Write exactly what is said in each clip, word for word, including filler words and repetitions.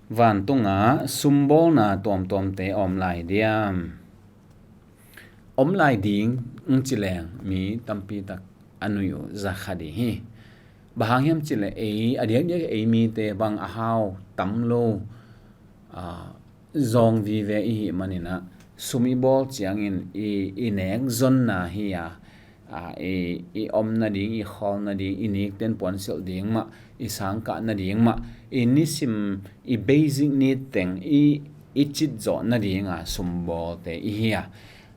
Vantungah sumbawlna tuamtuamte a om lai diam? Om lai ding, ci leng mi tampi tak a nuih uh za kha ding hi. Bang hang hiam cih leh ei, a diakdiak ei mite bang a hau tam lo, aa, zawng vive i hih manin ah, sum i bawl ciangin i, i nek zonna hi a, aa, i, i om nading, i khawl nading, i nikten puansilh ding mah, i sangkah nading mah, i nisim, i basic need teng i, i cit zawh nadinga sumbawlte i hi a,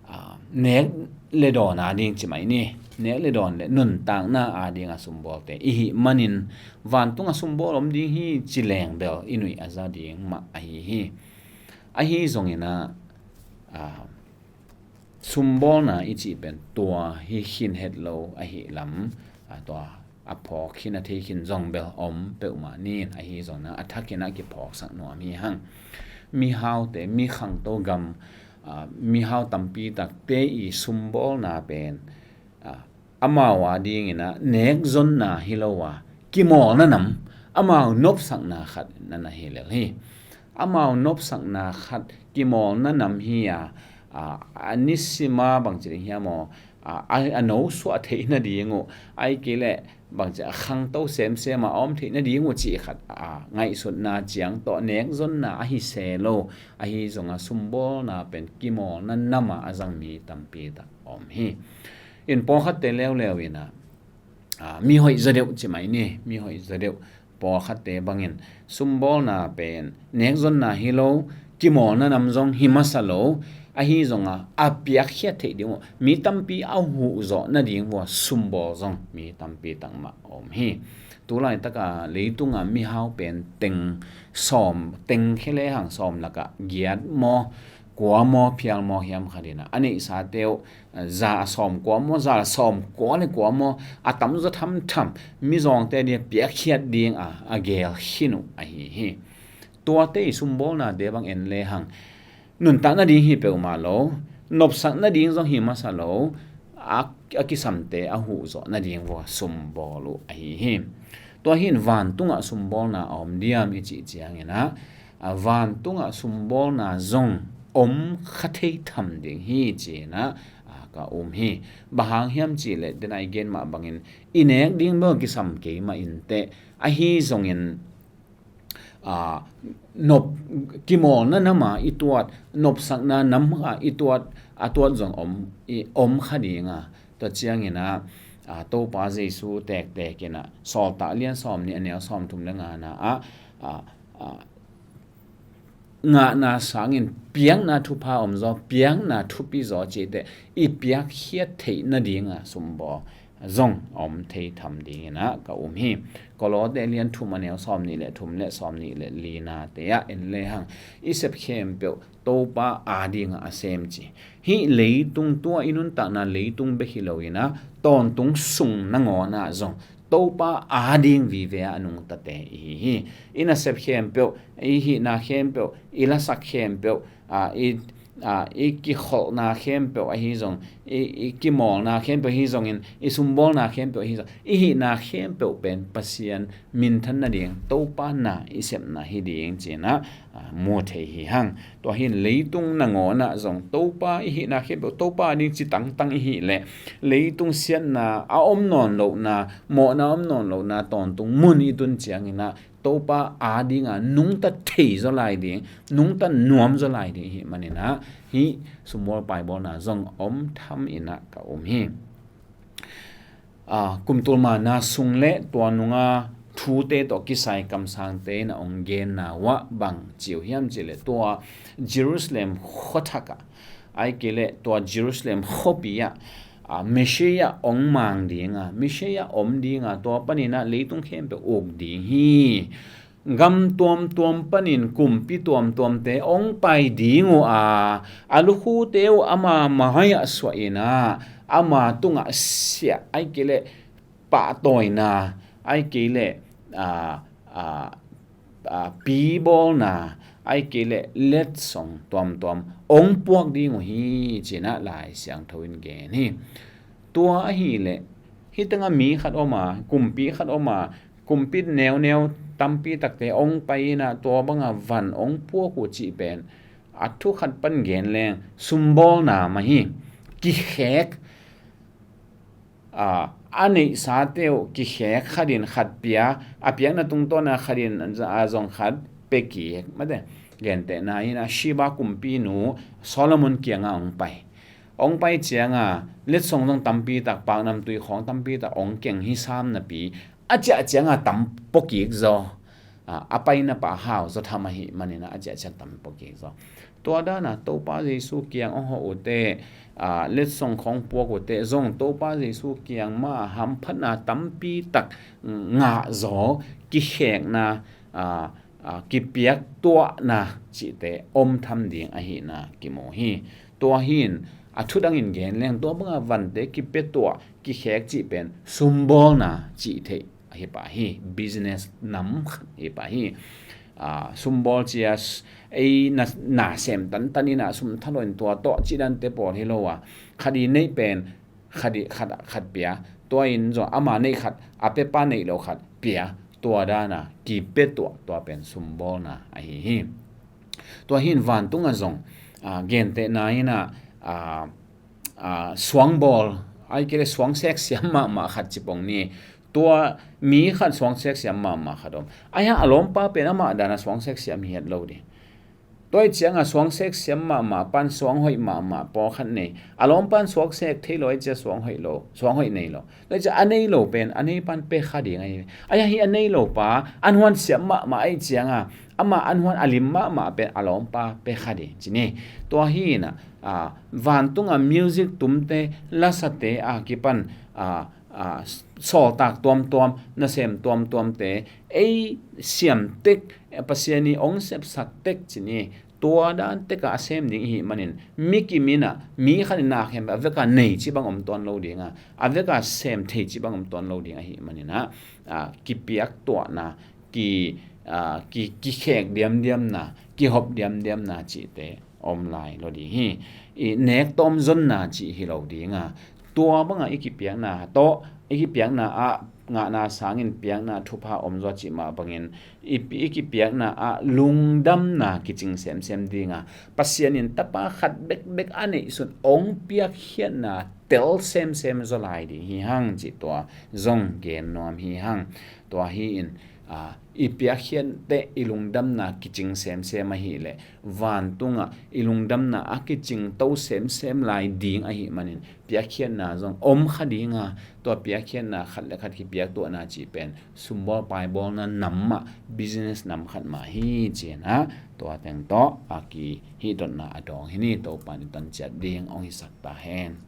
aa, nek le dawn a ding ci mai ni. Nek le dawn le nuntakna a dinga sumbawlte i hih manin, vantungah sumbawl om ding hi ci leng bel i nuih a za ding mah ahi hi. Ahi zongin ah, aa, sumbawlna i cih pen tua hi khin het lo ahi lam, aa, tua a phawk khin, a thei khin zong bel om peuhmah ni. Ahi zongin ah a thakin ah kiphawksak nuam hi hang. Mihaute, mi khangto gam, aa, mihau tampi takte i sumbawlna pen, aa, amau a dingin ah nek zonna hi lo a, kimawlna nam, amau nopsakna khat na na hi lel hi. Amau nopsakna khat kimawlna nam hi a, aa, a nisima bangci ding hiam aw, aa, a, a nosuah theih nading uh, ahih kei leh bangci a khangto semsem a om theih nading uh cih khat, aa, ngaihsutna ciang tawh nek zonna ahi se lo. Ahi zongah sumbawlna pen kimawlna nama a zang mi tampi tak om hi. In pawlkhatte leuleu in ah, aa, mi hoih zaw deuh ci mai ni, mi hoih zaw deuh. Pawlkhatte bangin sumbawlna pen nek zonna hi lo, kimawlna nam zong hi masa lo. Ahi zongah a piakkhiat theih ding uh, mi tampi a huh zawh nading vua sumbawl zong mi tampi tak mah om hi. Tulaitaka leitungah mihau pen teng sawm, teng khia lehang sawm lakah giat maw, kua maw, phial maw hiam khat in ah, a neihsate uh, za a sawm kua maw, za a sawm kua le kua maw, a tamzaw thamtham mizawngte a ding piakkhiat ding a, a geel khin uh ahi hi. Tuate i sumbawlnate bang en lehang nuntak nading hi peuhmah lo, nopsak nading zong hi masa lo, a, a kisamte a huh zawh nading vua sumbawl uh ahi hi. Tua hi in vantungah sumbawlna a om diam i cih ciangin ah, a, vantungah sumbawlna zong om kha thei tham ding hi ci-in ah, a, ka um hi. Bang hang hiam cih leh, den a i gen mah bangin i nek ding bel kisam kei mah inteh. Ahi zongin, aa, nop, kimawlna nama i tuat, nopsakna nama i tuat, a tuat zong om, i om kha ding a. Tua ciangin ah, aa, Topa Jesu tektek in ah, Sawltak lian sawm nih a neu sawm thum le ngana ah, aa, aa, ngahna sangin piakna thupha om zaw, piakna thupi zaw cihte i piakkhiat theih nadinga sumbawl zong a om thei tham dingin ah ka um hi. Kolose lian thum a neu sawm nih le thum le sawm nih le linate ah en lehang, i sep khempeuh Topa a dingah a sem ci. Hih leitung, tua i nuntakna leitung bek hi loin ah, tawntung sung nangawn ah zong Topa a ding vive a nungtate i hi hi. I nasep khempeuh, i hihna khempeuh, i lasak khempeuh, aa, i, aa, i kikholhna khempeuh ahi zong, i, i kimawlna khempeuh ahi zongin, i sumbawlna khempeuh ahi zong, i hihna khempeuh pen Pasian minthan nading, Topa na i sepna hi ding ci-in ah, aa, mu thei hi hang. Tua hi in leitung nangawn ah zong Topa i hihna khempeuh Topa a ding ci tangtang i hih leh, leitung siatna a om nawn lohna, mawhna a om nawn lohna tawntung mun i tun ciangin ah, Topa a dinga nungta thei zaw lai ding, nungta nuam zaw lai ding i hih manin ah, hih sumbawl paibawlna zong om tham in ah ka um hi. Aa, kum tul mana sung le tua nunga thute tawh kisai kamsangte in a hong genna uah bang ci uh hiam cih leh, tua Jerusalem khuathak ah, ahih kei leh tua Jerusalem khuapi ah, aa, Messiah hong mang ding a, Messiah om ding a, tua panin ah leitung khempeuh uk ding hi. Gam tuamtuam panin kumpi tuamtuamte hong pai ding uh a, a lukhute uh ama mai-ah suahin ah, ama tungah siah, ahih kei leh pahtawina, ahih kei leh, aa, aa, aa, pibawlna, ahih kei leh letsong tuamtuam hong puak ding uh hi ci-in ah Lai Siangtho in gen hi. Tua ahih leh, hih tengah mi khat om a, kumpi khat om a, kumpi neuneu tampi takte hong pai in ah tua banga van hong puak uh cih pen a thu khat pan gen leng sumbawlna mah hi. Kikhek, a, a neihsate uh kikhek, khat in khat pia, a piakna tungtawn a khat in a zong khat pia kik mate. Gentehna in ah Sheba kumpinu Solomon kiangah hong pai. Hong pai ciangah letsong zong tampi tak, paknamtui khawng tampi tak hong keng hi sam napi, a ciah ciangah tam pua kik zaw. A, a paina pa hau zaw tham ahih manin ah a ciah ciang tam pua kik zaw. Tua dana Topa Jesu kiang hong hawh uh teh, a, letsong khawng puak uh teh zong Topa Jesu kiang mah hamphatna tampi tak ngah zaw, kikhekna, a, a, kipiaktuahna cihte om tham ding ahihna kimu hi. Tua hi in a thudangin gen leng tua banga vante kipiatuah, kikhek cih pen sumbawlna cih theih ahi pah hi. Business nam khat hi pah hi. A, sumbawl cia s-, ei na, na sem tantan in ah sum thalawh in tua tawh cih dante pawl hi lo a, khat i neih pen khat i, khat, khat pia, tua in zong ama neih khat, a piapa neih lo khat pia, tua dana kipiatuah, tua pen sumbawlna ahi hi. Tua hi in vantungah zong, a, gentehna in ah, a, a, suangbawl, ai kei le suangsek siam mahmah khat ci pong ni. Tua mi khat suangsek siam mahmah khat om. Ai ha, a lawmpa pen amah dana suangsek siam hi het lo ding. Tua hi ciangah suangsek siam mahmah pan suang hoih mahmah pawlkhat nei. A lawmpa in suangsek thei lo, ai cia suang hoih lo, suang hoih nei lo. Tua hi ciah a nei lo pen a nei pan pia kha ding ahi. Ai ha, hi a nei lo pa an huan siam mahmah ai ciangah amah an huan a lim mahmah pen a lawmpa pia kha ding ci ni. Tua hi in ah, a, vantungah music tumte, lasate a kipan, a, a, sawltak tuamtuam, nasem tuamtuamte, ei siam tek, Pasian i hong sepsak tek ci ni. Tua dan tekah a sem ding ihih manin, mi kim in ah, mi khat in na khem a veka nei ci bang om tuan lo ding a, a veka sem thei ci bang om tuan lo ding ahih manin ah, a, kipiaktuahna, ki, a, ki, kikhek diamdiamna, kihop diamdiamna cihte om lai lo ding hi. I nek tawm zonna cih hi lo ding a, tua banga i kipiakna tawh, i kipiakna ah ngahna sangin piakna thupha om zaw cih mah bangin i, i kipiakna ah lungdamna kicing semsem ding a, Pasian in tapa khat bekbek a neihsun hong piakkhiatna tel semsem zaw lai ding hi hang cih tua zong gen nuam hi hang. Tua hi in, a, i piakkhiat teh i lungdamna kicing semsem ahih leh vantungah i lungdamna a kicing to semsem lai ding ahih manin piakkhiatna zong om kha ding a, tua piakkhiatna khat le khat kipiaktuahna cih pen sumbawl paibawlna nam mah, business nam khat mah hi ci-in ah, tua teng tawh a kihihdotna a dawng hi ni. Topa in i tan ciat ding hong hisak ta hen.